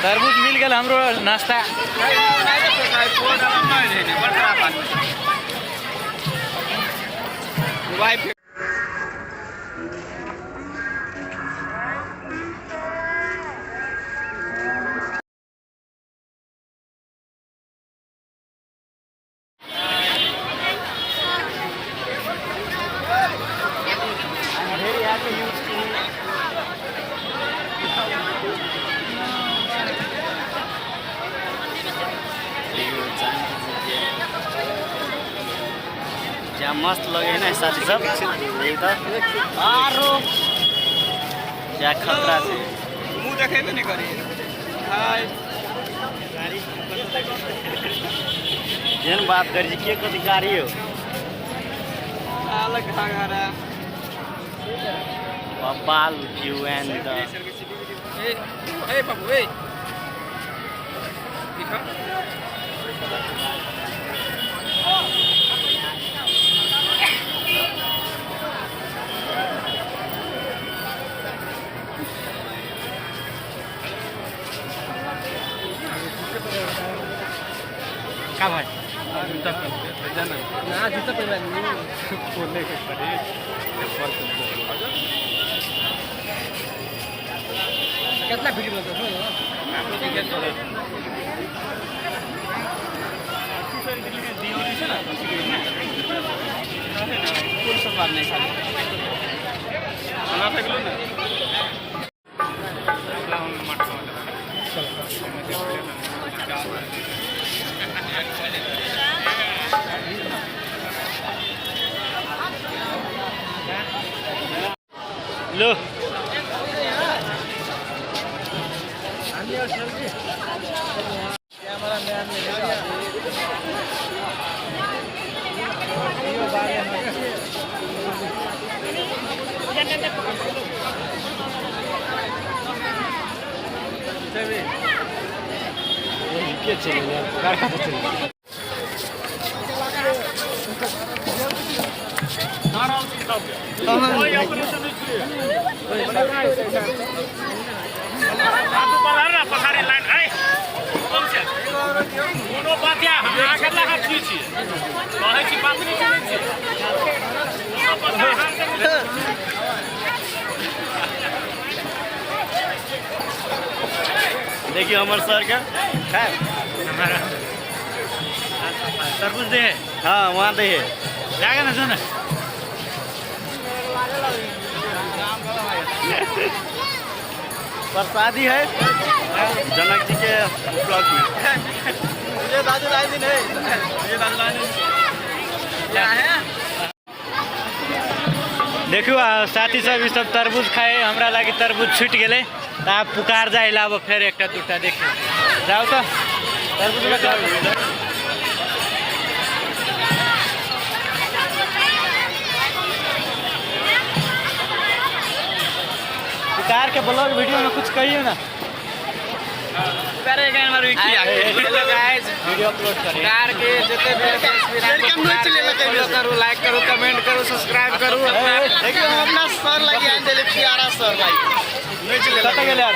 तरबूज मिल गेल हमरो नाश्ता। Very happy used to जा मस्त लगे है ना साथी सब देख त आरो जा खतरा छै। मुँह देखेबे नहीं करी। हाय जेहन बात करी छी, के कथी गाड़ी हो अलग घाघरा। बब्बाल व्यू एंड the ए ए बाबू ए दिखा। का भाई जूता पहन जाना ना, जूता पहन खोलने के पड़े। कितना वीडियो बनता है कोन सब बात नहीं खाली खाना फेंकलो ना। लो के चले गए। देखियो हमर सर के खाए हमारा तरबूज दे। हाँ वहाँ दे है। जाएगा ना सुन। प्रसादी है जनक जी के उपलक्ष्य में। ये दादू लाइन दिन है, ये दादू लाइन क्या है। देखियो साथी सब ई सब तरबूज खाए, हमरा लागी तरबूज छूटि गेलै त आब पुकार जाय लाब फेर एकटा दूटा। देखियो जाउ त तरबूज लऽ कऽ। पुकार के ब्लॉग वीडियो में कुछ कहिए ना। हेलो गाइस, वीडियो अपलोड करिए। पुकार के जते भी फॉलो करू, लाइक करू, कमेंट करू, सब्सक्राइब करू। देखियो हम अपना सर लगी आइन देले प्यारा सर भाई। कतऽ गेलै यार?